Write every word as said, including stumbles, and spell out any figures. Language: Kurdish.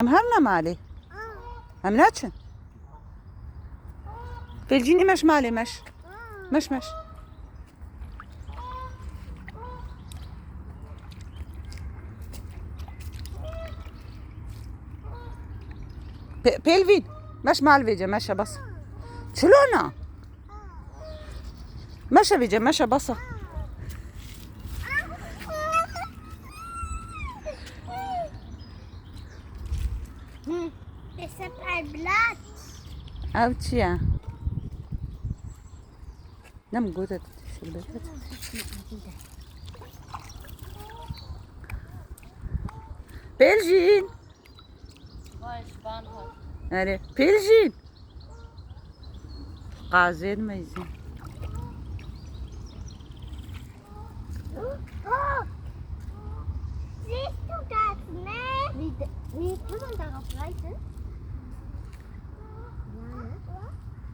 Em herine malê. Em naçin. Pêlcînî meş malê meş. Meş meş. Pe- Pelvîn. Meş mal vêce meşe bas. Çilona. Meşe vêce meşe basa. Ew çi ye? Nem gote şurbet. Pêlcîn. Erê, Pêlcîn. Qazên meyzî. Siehst du das Meer? Wie, wie kann man darauf reiten?